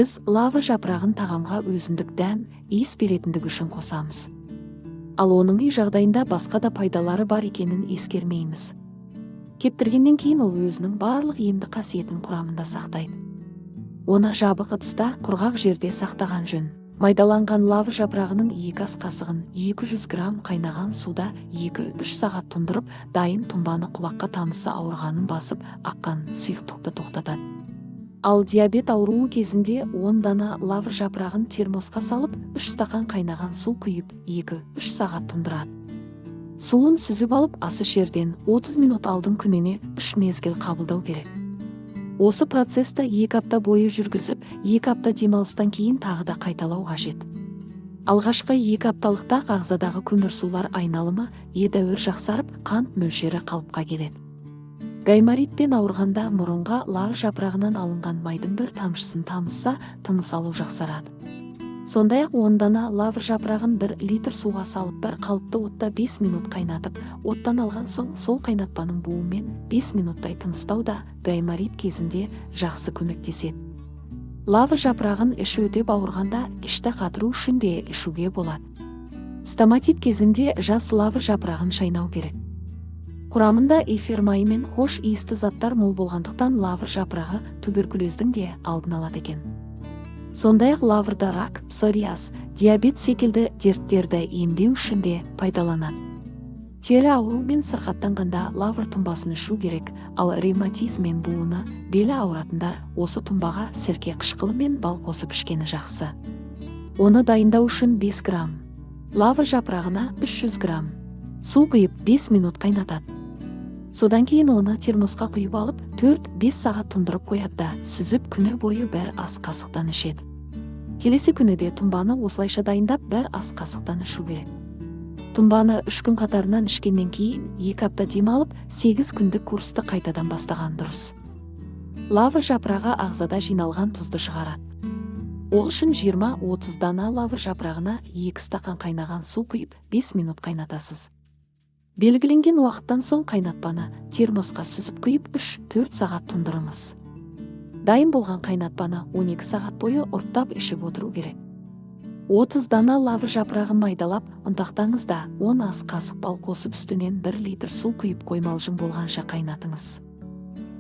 Біз лавр жапырағын тағамға өзіндік дәм, иіс беретіндігі үшін қосамыз. Ал оның үй жағдайында басқа да пайдалары бар екенін ескермейміз. Кептіргеннен кейін ол өзінің барлық емдік қасиетін құрамында сақтайды. Оны жабық ыдыста, құрғақ жерде сақтаған жөн. Майдаланған лавр жапырағының 2 ас қасығын 200 грамм қайнаған суда 2-3 сағат тұндырып, дайын тұнбаны құлаққа тамызса, ауырғанын басып, аққан сұйықтықты тоқтатады. Ал диабет ауруы кезінде 10 дана лавр жапырағын термосқа салып, 3 стақан қайнаған су құйып, 2-3 сағат тұндырады. Суын сүзіп алып, ас ішерден 30 минут алдын күніне 3 мезгіл қабылдау керек. Осы процесті 2 апта бойы жүргізіп, 2 апта демалыстан кейін тағы да қайталау қажет. Алғашқы 2 апталықта ағзадағы көмірсулар айналымы едәуір жақсарып, қант мөлшері қалыпқа келеді. Гайморитпен ауырғанда мұрынға лавр жапырағынан алынған майдың бір тамшысын тамызса, тыныс алу жақсарады. Сондай-ақ 10 дана лавр жапырағын 1 литр суға салып, бір қалыпты отта 5 минут қайнатып, оттан алған соң сол қайнатпаның буымен 5 минуттай тыныстау да гайморит кезінде жақсы көмектеседі. Лавр жапырағын іші өтеп ауырғанда ішті қатыру үшін де ішуге болады. Стоматит кезінде жас лавр жапырағын шайнау керек. Құрамында эфир майы мен хош иісті заттар мол болғандықтан, лавр жапырағы туберкулездің де алдын алады екен. Сондай-ақ лаврда рак, псориаз, диабет секілді дерттерді емдеу үшін де пайдаланады. Тері ауруымен сырқаттанғанда лавр тұнбасын ішу керек, ал ревматизм мен буыны, белі ауыратындар осы тұнбаға сірке қышқылы мен бал қосып ішкені жақсы. Оны дайындау үшін 5 грамм лавр жапырағына 300 грамм су құйып, 5 минут қайнатады. Содан кейін оны термосқа құйып алып, 4-5 сағат тұндырып қояды да, сүзіп, күні бойы бір ас қасықтан ішеді. Келесі күні де тұнбаны осылайша дайындап, бір ас қасықтан ішу керек. Тұнбаны 3 күн қатарынан ішкеннен кейін 2 апта демалып, 8 күндік курсты қайтадан бастаған дұрыс. Лавр жапырағы ағзада жиналған тұзды шығарады. Ол үшін 20-30 дана лавр жапырағына 2 стақан қайнаған су құйып, 5 минут қайнатасыз. Белгіленген уақыттан соң қайнатпаны термосқа сүзіп құйып, 3-4 сағат тұндырыңыз. Дайын болған қайнатпаны 12 сағат бойы ұрттап ішіп отыру керек. 30 дана лавр жапырағын майдалап, ұнтақтаңыз да, 10 ас қасық бал қосып, үстінен 1 литр су құйып, қоймалжың болғанша қайнатыңыз.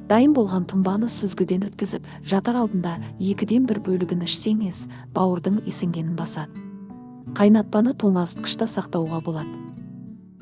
Дайын болған тұнбаны сүзгіден өткізіп, жатар алдында екіден бір бөлігін ішсеңіз, бауырдың ісінгенін басады. Қайнатпаны тоңазытқышта сақтауға болады.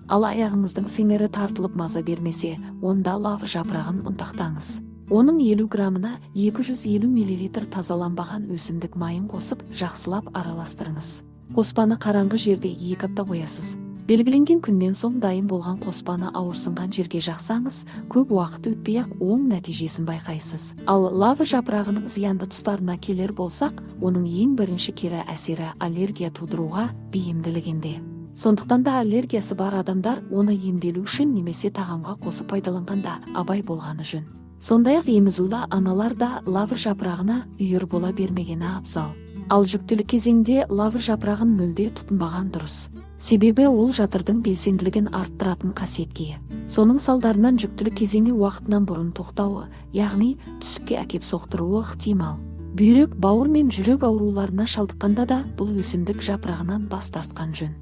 Ал аяғыңыздың сіңірі тартылып, маза бермесе, онда лавр жапырағын ұнтақтаңыз. Оның 50 граммына 250 миллилитр тазаланбаған өсімдік майын қосып, жақсылап араластырыңыз. Қоспаны қараңғы жерде 2 апта қоясыз. Белгіленген күннен соң дайын болған қоспаны ауырсынған жерге жақсаңыз, көп уақыт өтпей-ақ оң нәтижесін байқайсыз. Ал лавр жапырағының зиянды тұстарына келер болсақ, оның ең бірінші кері әсері аллергия тудыруға бейімділігінде. Сондықтан да аллергиясы бар адамдар оны емделу үшін немесе тағамға қосып пайдаланғанда абай болғаны жөн. Сондай-ақ емізулі аналар да лавр жапырағына үйір бола бермегені абзал. Ал жүктілік кезеңде лавр жапырағын мүлде тұтынбаған дұрыс. Себебі ол жатырдың белсенділігін арттыратын қасиетке ие. Соның салдарынан жүктілік кезеңі уақытынан бұрын тоқтауы, яғни түсікке әкеп соқтыруы ықтимал. Бүйрек, бауыр мен жүрек ауруларына шалдыққанда да бұл өсімдік жапырағынан бас тартқан жөн.